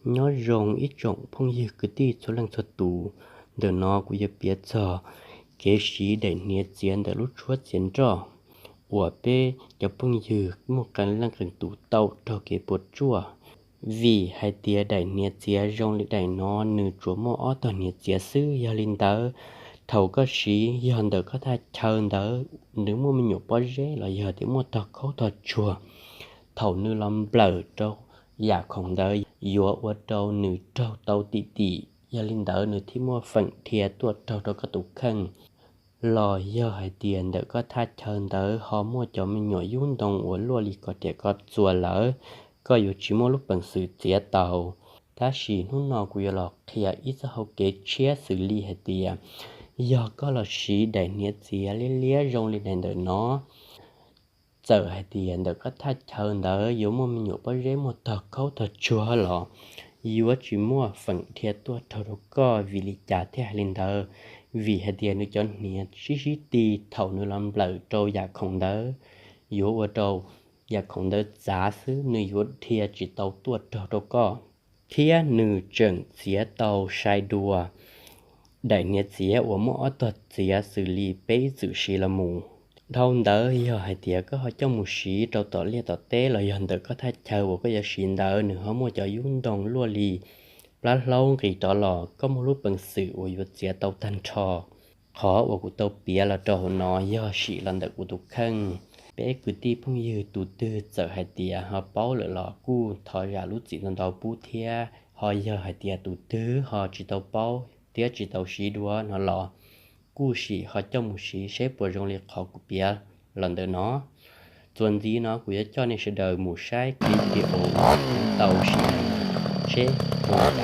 Nyob zoo ib tsoom phooj ywg kwv tij txhua leej txhua tus, ntawm no kuv yuav piav txog kev siv daim hniav txiav ntawm lub tshuab txiav nroj uas peb cov phooj ywg muaj qee leej qee tus tau raug kev puas tsuaj. Vim hais tias daim hniav txiav zoo li daim no nws tsuas muaj ob tog hniav txiav xwb, yog li ntawd thaum koj siv yog ntawm koj thaj chaw ntawd nws muaj me nyuam pob zeb los yog tias muaj tog khaub tog tsuag, thaum nws los nplawm rau yam khoom ntawd yuav ua rau nws raug tau tim tim, yog li ntawd nws thiaj muaj feem dhia tuaj raug rau koj tus kheej. Los yog hais tias ntawm koj thaj chaw ntawd ho muaj cov me nyuam yub ntoo uas luaj li ko riam ko txuas lawm, koj yuav tsis muaj lub peev xwm txiav tau. Tab sis hnub no kuv yuav los qhia ib txoj hau kev tshiab xws li hais tias yog koj los siv daim hniav txiav liab liab zoo li daim ntawm no, txawm hais tias ntawm koj thaj chaw ntawd yuav muaj me nyuam pob zeb muaj tog khaub tog tsuag los yuav tsis muaj feem dhia tuaj raug rau koj. Vim li cas thiaj hais li ntawd? Vim hais tias nws cov hniav sib sib ti thaum nws los nplawm rau yam khoom ntawd yuav ua rau yam khoom ntawd txav xwb, nws yuav dhia tsis tau tuaj raug rau koj. Thiab nws tseem txiav tau sai dua daim hniav txiav uas muaj ob tog txiav xws li peb ib txwm siv los mus. Dhau ntawd yog hais tias koj ho coj mus siv rau tom liaj tom teb los yog ntawm koj thaj chaw uas koj yuav siv ntawd nws ho muaj cov yub ntoo luaj li plab hlaub nqis rov los, koj muaj lub peev xwm uas yuav txiav tau tag nrho. Qhov uas kuv tau piav los rau hauv no yog sim los ntawm kuv tus kheej. Peb kwv tij phooj ywg tus twg txawm hais tias ho paub lawm los kuj thov zam lub txim ntau ntau pub thiab, ho yog hais tias tus twg ho tsis tau paub thiab tsis tau siv dua no los kuj sim ho coj mus siv seb puas zoo li qhov kuv piav los ntawm no. Txuas ntxiv no kuv yuav coj nej sawv daws mus saib clip video tau sim seb puas